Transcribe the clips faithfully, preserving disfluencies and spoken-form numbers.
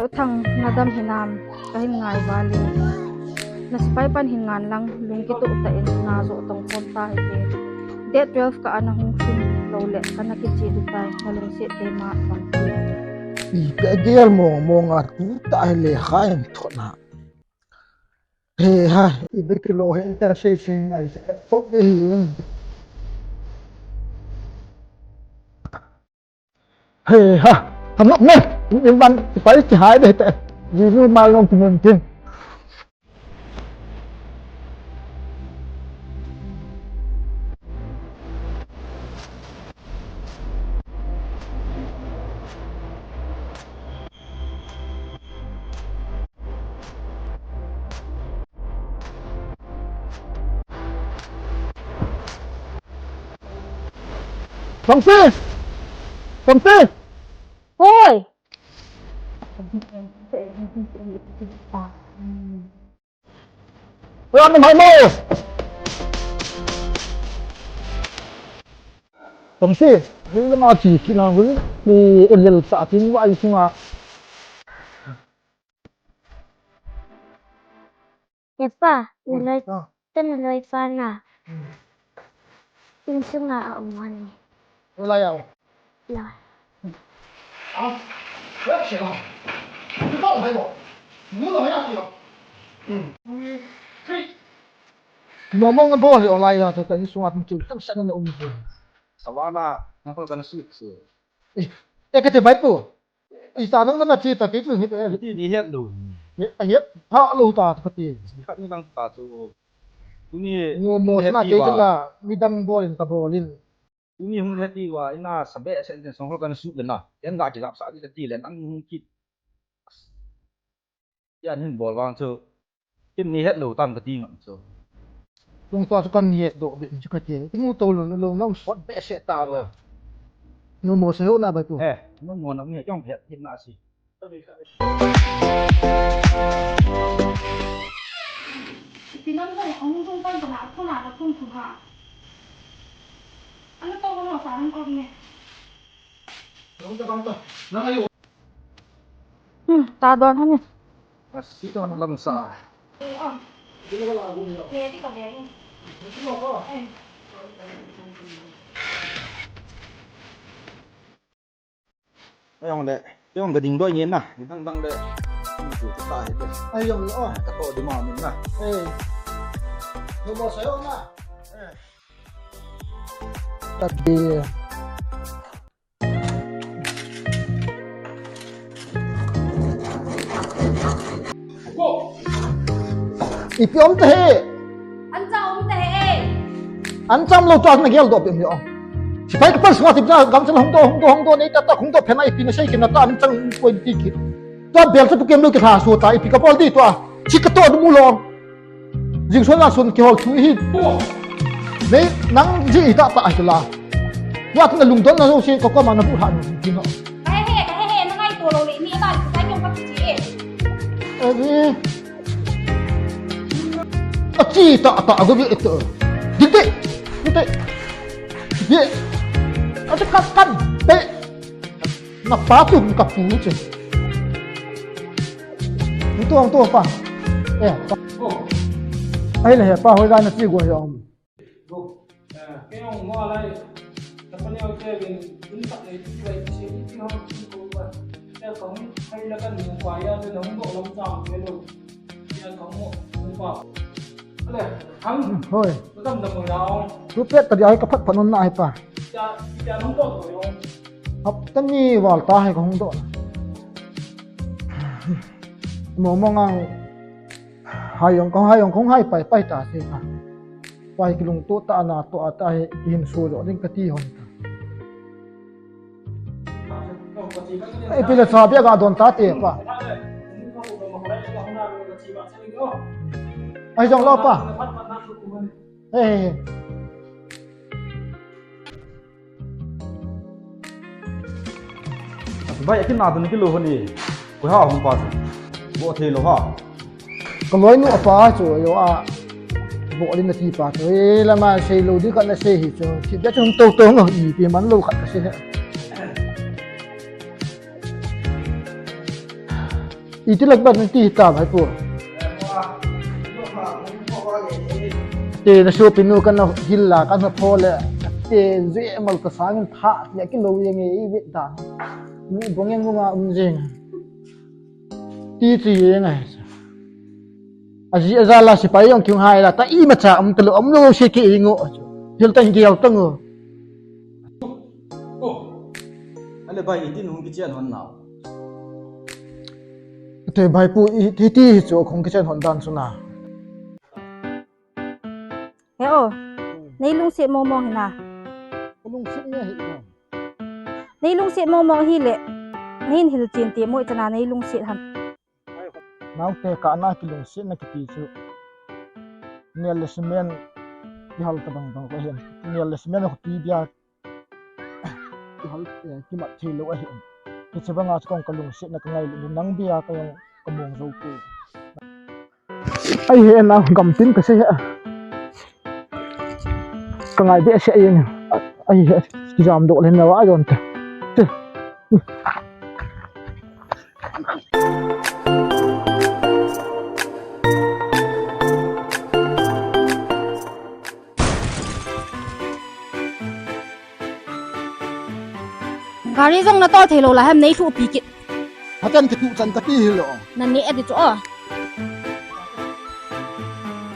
Thang, nadam hinam, kahin ngai val e. Na sipai pan hin ngan lang, lung kitoh tah in, na jo tong khom ta hite. Date twelve kah a nahung sim lou le, kana kiche ding tai, nalungset keima pang ti. Ipi gel mong mong a tu ta hi le kha em thot na. He ha, ipi kilo he ta sei sei ai se. Pok de hi. He ha, thanop ne. Ni ban pai ti hai de te. Ji ni ma long ti mun tin. Tongsi! Tongsi! Hoy! Hoy, ano mai mo? Tongsi, hei lama chi kina hui, ni elel sa tin wa isunga. Hepa, naloi, ta naloi pa na. Insunga a um ani. Naloi a um. La. Ah, where is it? Ni ba mai mo. Ni lo ya ti lo. Hmm. Hey. Mo mo nga bo le olai ya ta insunga tum tu tam sa na um. Savana, na ko kana su su. Eh, eh, kati bai pu. Ita nang na chi ta kei chu hi te. Ti ni het lo. He, a het tha lo ta ka ti. Khat ni nang ta chu. Tuni ngo mo na kei chu la midang bol in ka bol in. Tuni hung het ti wa ina sabe se den song ho kan su den na. Ken ga ki lap sa ti ti le nang hung kit. Yan hin bol vang chu. Kin ni het lo tam ka ti ngam chu. Tung tua chu kan ni het doh be chu ka ti. Ti mu to lo lo nang sot be se ta lo. Nu mo se ho na ba tu. Eh, nu mo na mi jong het hin na si. Ti nam ko ong tung kan na ko na ko tung ha. Ano to ko sa han ko ni. Nang ta bang ta. Nang ayo. Hmm, ta don han ni. Asi to lam sa. Ayong le, ayong gading doi ngen na, dang dang le. Ayong le, oh. Kato di ma min na. Eh. Numo sayo na. Eh. Tadi. Ipi om ta he. Ancham om ta he. Ancham lo tua na gel doh pe mi om. Sipai ka pan sunga ti na gam chal hung doh, hung doh, hung doh, nei ta ta hung doh phe na ipi na sei ki na ta ancham koi ti ki. Tua bel sa tu kem lo ki tha so ta ipi ka bol di tua. Chi ka to du mu lo. Jing son la son kihol thu hi. Nei, nang ji i ta ta ai la. Wa tu na lungdon na lo si ko ko ma na bu ha no ti no. Ka he he, ka he he, na ngai to lo le, ni ba, ka nyong ka chi e. Are. A chi ta ta go bi to. Di te. Di te. Ye. A chi ka kan. Te. Na pa tu ka pu che. Ntu ang tu pa. Eh, pa. Oh. Ai le he pa hoi lai na chi go he om. Go. Eh, ke ong mo lai. Na pa ne o che bin, in pa ne chi lai chi ni chi ho chi ko ba. Ya ko ni hai la kan ni ko ya de na mo lam chang ke lo. Ya ko mo pa. Ale, hang. Hoi. Ko tam da mo ya ong. Tu pet ta di ai ka phat phat non na ai pa. Ya, ya nong ko ko yo. Hapta ni val ta hai ka hung doh na. Mo mo ngang hai jong ka hai jong kong hai pai pai ta se ka. Pai kilungto ta na to ata he hin su jo ding ka ti hon ta. Ai pila sa bia ga don ta te pa. Ai jong lo pa. He he he. Bai, akin na tu ni kilo ho ni. Ko ha hung pa. Bo thei lo ha. Ka loi nu apa chu yo a. Bo din na ti pa chu. E la ma sei lo di ka na sei hi chu. Ti da chu to to no ipi man lo khat ka sei he. Iti lak bat ti ta bhai pu. Te na shopping nu kana hil la kana pho le. Te je mal ka sang tha ya ki lo yang e i vet ta. Ni bong yang nga um jing. Ti chi yang ai. Aji aja la sipai jong kiung hai la ta imacha um ta lo um lo se ki ingo. Hil ta gel ta ngo. Oh. Ale bai, itin hung kichen hon nau. Te bai pu, i, ti, ti hi chu hung kichen hon dan chu na. He o, nei lungset mong mong hi na. Lungset nge hi na. Nei lungset mong mong hi le, nei hin hil chen ti moi chana nei lungset ham. Naute ka na kilungsetna kiti chu. Nial le cement kihal ta bang bang ko hen. Nial le cement ko ti dia kihal, eh, kimat thei lo ahi. Hiche banga chu kong ka lungsetna ka ngailu nang bia ka jong ka mong jo pu. Ai he na gam tin ka se he. Ka ngai be se eng. Ai he kijam doh len na wa jon te. Te. Gari jong na tol thei lo la hem nei thu pi kit. Hatan ka tu chan ka ti hi lo. Na ne adi chu o.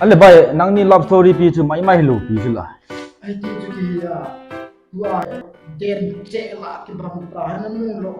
Ale bai, nangni love story pi chu mai mai lo pi chu la. Ai ti chu ki ya. Tu a den che la ki bang ta han mu lo.